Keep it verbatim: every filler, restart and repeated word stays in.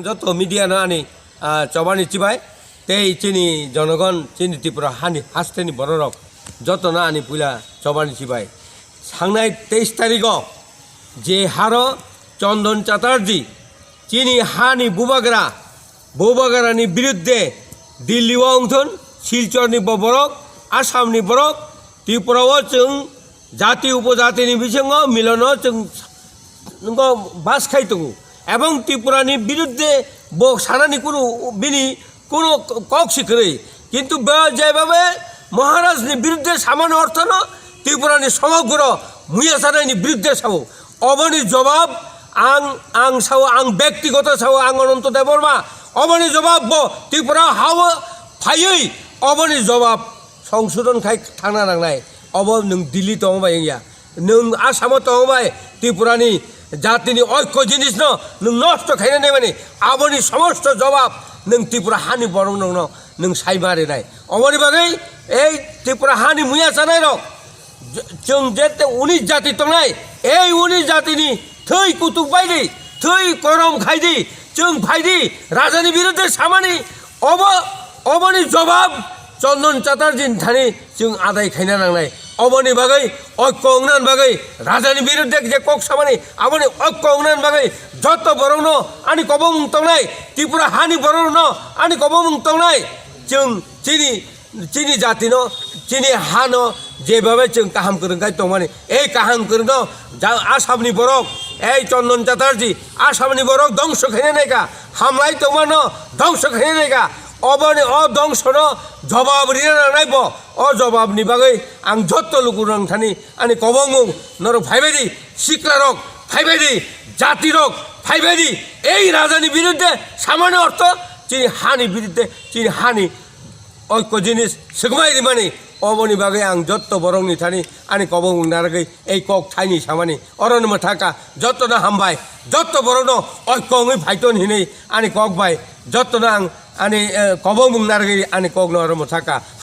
Joto media no ani, ah, chobani chibai, tei chini jonogon, chini Tripura hani hasteni bororok jotono ani puila chobani chibai. Sangnai teis tarigo je haro Chondon Chatterjee chini hani bubagra, bubagrani birudde Delhi o wngthun, Silchorni bo borok, Assamni borok, Tripura o chwng jati upojatini bisingo milono chwng nungo bas khai tongo. Ebong Tripurani birudde bo sanani kunu bini kunu kok si kwrwi. Kintu bo jebhabe Maharajni birudde samani orthono Tripurani somogro muya sanaini birudde sao. Oboni jobab ang, ang sao, ang bektigoto sao, ang Ananto Debbarma. Oboni jobab bo Tripura hao phaiwi oboni jobab songsodon khai thangna nangnai. Obo nwng Delhi tongo bai wngya. Nwng Assamo tongo bai Tripurani jatini oikko jinisno nwng nosto khaina naimani. Aboni somosto jobab nwng Tripura hani borok nwngno nwng sai ma rinai. Oboni bagwi ei Tripura hani muya chanairok, j-, chwng jete unis jati tongnai, ei unis jatini thwi kutuk baidi, thwi korom khaidi, chwng phaidi, rajani birudde samani, obo, oboni jobab Chondon Chatterjee ni thani chwng adai khaina nangnai. Oboni bagwi oikko wngna bagwi rajani birudde je kok samani, aboni oikko wngna bagwi joto borokno ani kobomung tongnai, Tripura hani borokno ani kobomung tongnai, chwng chini chini jatino, chini hano jebhabe chwng kaham kwrwng khai tongmani, ei kaham kwrwngno ja-, Assamni borok, ei Chondon Chatterjee, Assamni borok dongso khaina naikha, hamlai tongmano dongso khaina naikha, oboni o dongsono jobab rina nangnai bo, o jobabni bagwi ang jotto lukurok thani ani kobongmung norok phaibaidi, siklarok phaibaidi, jatirok phaibaidi, ei rajani birudde samani ortho chini hani birudde, chini hani oikko jinis swkmai rimani, oboni bagwi ang jotto borokni thani ani kobongmung narwgwi ei kok thaini samani. Orono mwthaka, jottono hambai, jotto borokno oikko wngwi phaiton hinwi ani kok bai, jottono ang ani, eh, kobongmung narwgwi ani kokno oro mwthaka.